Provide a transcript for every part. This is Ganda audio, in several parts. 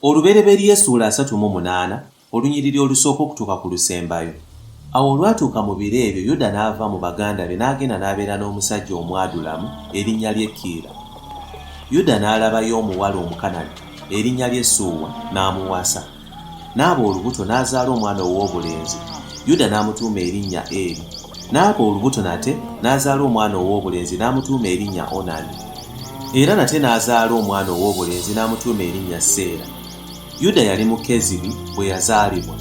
Olubereberye essuula 38, olunyiriri olusooka okutuuka ku lusembayo. Awo olwatuuka mu biro ebyo Yuda n'ava mu baganda be n'agenda n'abeera n'omusajja Omwadulamu erinnya lye Kiira. Yuda n'alabayo omuwala Omukanani erinnya lye Suuwa n'amuwasa. N'aba olubuto n'azaala omwana ow'obulenzi, Yuda n'amutuuma erinnya Eri. N'aba olubuto nate n'azaala omwana ow'obulenzi n'amutuuma erinnya Onani. Era nate n'azaala omwana ow'obulenzi n'amutuuma erinnya Seera. Yuda yali mu Kezibi bwe yazaalibwa.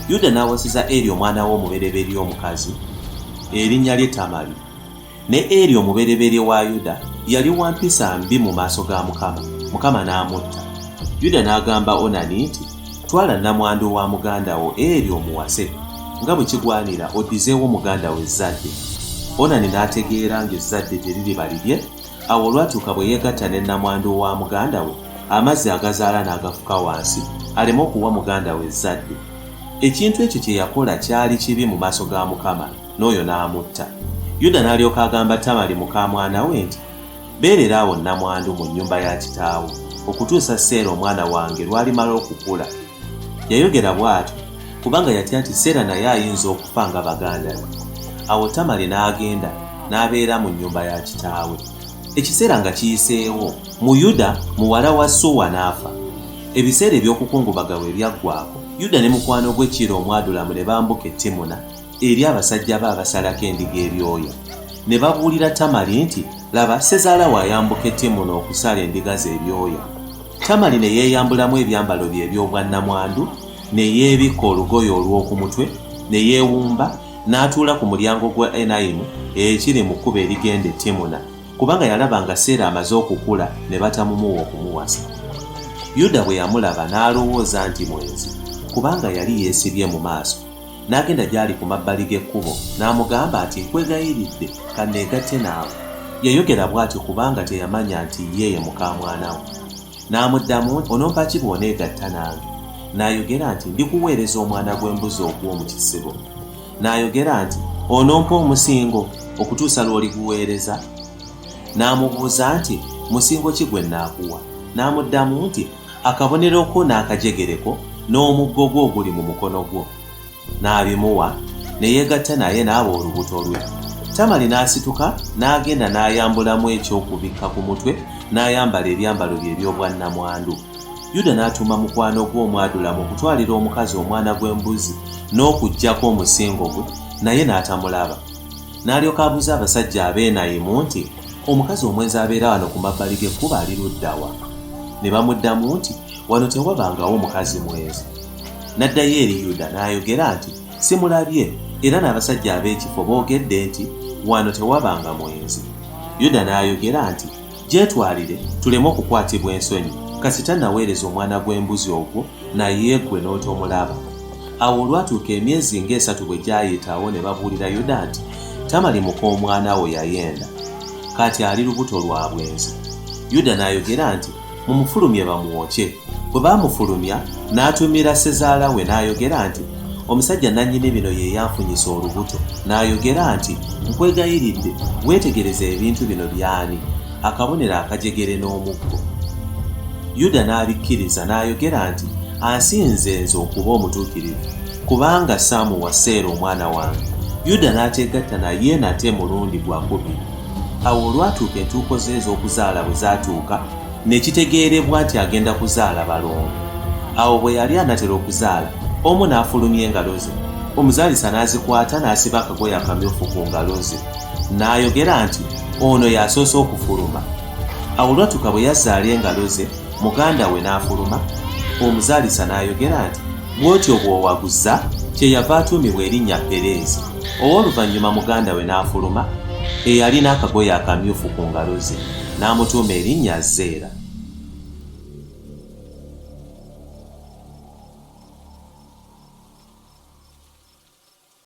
Yuda n'awasiza Eri omwana we omubereberye omukazi, erinnya lye Tamali. Ne Eri omubereberye wa Yuda yali wa mpisa mbi mu maaso ga Mukama, Mukama n'amutta. Yuda n'agamba Onani nti, Twala nnamwandu wa muganda wo Eri omuwase, nga bwe kigwanira oddizeewo muganda wo ezzadde. Onani n'ategeera ng'ezzadde teririba lirye. Awo olwatuuka bwe yeegatta ne nnamwandu wa muganda we, amazzi agazaala n'agafuka wansi, aleme okuwa muganda we ezzadde. Ekintu ekyo kye yakola kyali kibi mu maaso ga Mukama. N'oyo n'amutta. Yuda n'alyoka agamba Tamali mukaamwana we nti, Beerera awo nnamwandu mu nnyumba ya kitaawo, okutuusa Seera omwana wange lw'alimala okukula. Yayogera bw'atyo kubanga yatya nti Seera naye ayinza okufa nga baganda be. Awo Tamali n'agenda n'abeera mu nnyumba ya kitaawe. Ekiseera nga kiyiseewo, mu Yuda muwala wa Suwa n'afa. Ebiseera eby'okukungubaga bwe byaggwaako, Yuda ne mukwano gwe Kiira Omwadulamu ne bambuka e Timuna. eri abasajja be abasalako endiga ebyoya. Ne babuulira Tamali nti, Laba, ssezaala wo ayambuka e Timuna okusala endiga ze ebyoya. Tamali ne yeeyambulamu ebyambalo bye eby'obwannamwandu, ne yeebikka olugoye olw'oku mutwe, ne yeewumba, n'atuula ku mulyango gw'e Enayimu ekiri mu kkubo erigenda e Timuna, kubanga yalaba nga Seera amaze okukula ne batamumuwa okumuwasa. Yuda bwe yamulaba n'alowooza nti mwenzi, kubanga yali yeesibye mu maaso. N'agenda gy'ali ku mabbali g'ekkubo, n'amugamba nti, Nkwegayiridde, ka nneegatte naawe. Yayogera bw'atyo kubanga teyamanya nti ye ye mukaamwana we. N'amuddamu nti, Onompa ki bw'oneegatta nange? N'ayogera nti, Ndikuweereza omwana gw'embuzi ogw'omu kisibo. N'ayogera nti, Onompa omusingo okutuusa lw'oliguweereza? N'amubuuza nti, Musingo ki gwe nnaakuwa? N'amuddamu nti, Akabonero ko n'akajegere ko n'omuggo gwo oguli mu mukono gwo. N'abimuwa, ne yeegatta naye n'aba olubuto lwe. Tamali n'asituka n'agenda n'ayambulamu eky'okubikka ku mutwe n'ayambala ebyambalo bye eby'obwannamwandu. Yuda n'atuma mukwano gwe Omwadulamu okutwalira omukazi omwana gw'embuzi n'okuggyako omusingo gwe, naye n'atamulaba. N'alyoka abuuza abasajja ab'Enayimu nti, Omukazi omwenzi abeera wano ku mabbali g'ekkubo ali ludda wa? Ne bamuddamu nti, Wano tewabangawo mukazi mwenzi. N'addayo eri Yuda n'ayogera nti, Simulabye, era n'abasajja ab'ekifo boogedde nti, Wano tewabanga mwenzi. Yuda n'ayogera nti, Gyetwalire, tuleme okukwatibwa ensonyi, kasita naweereza omwana gw'embuzi ogwo, naye ggwe n'otomulaba. Awo olwatuuka emyezi ng'esatu bwe gyayitawo ne babuulira Yuda nti, Tamali muk'omwana wo yayenda, kaati ali lubuto lwa bwenzi. Yuda n'ayogera nti, Mumufulumye bamwokye. Bwe baamufulumya, n'atumira ssezaala we n'ayogera nti, Omusajja nannyini bino ye yanfunyisa olubuto. N'ayogera nti, Nkwegayiridde, weetegereze ebintu bino by'ani, akabonero akajegere n'omuggo. Yuda n'abikkiriza n'ayogera nti, Ansinze nze okuba omutuukirivu, kubanga saamuwa Seera omwana wange. Yuda n'ateegatta naye nate mulundi gwa kubiri. Awo olwatuuka entuuko ze ez'okuzaala bwe zaatuuka, ne kitegeerebwa nti agenda kuzaala balongo. Awo bwe yali anatera okuzaala, omu n'afulumya engalo ze, omuzaalisa n'azikwata n'asiba akagoye akamyufu ku ngalo ze, n'ayogera nti, Ono y'asoose okufuluma. Awo olwatuuka bwe yazzaala engalo ze, muganda we n'afuluma, omuzaalisa n'ayogera nti, Bw'otyo bw'owaguza? Kyeyava atuumibwa erinnya Pereezi. Ow'oluvannyuma muganda we n'afuluma, eyalina akagoye akamyufu ku ngalo ze, n'amutuuma erinnya Zeera.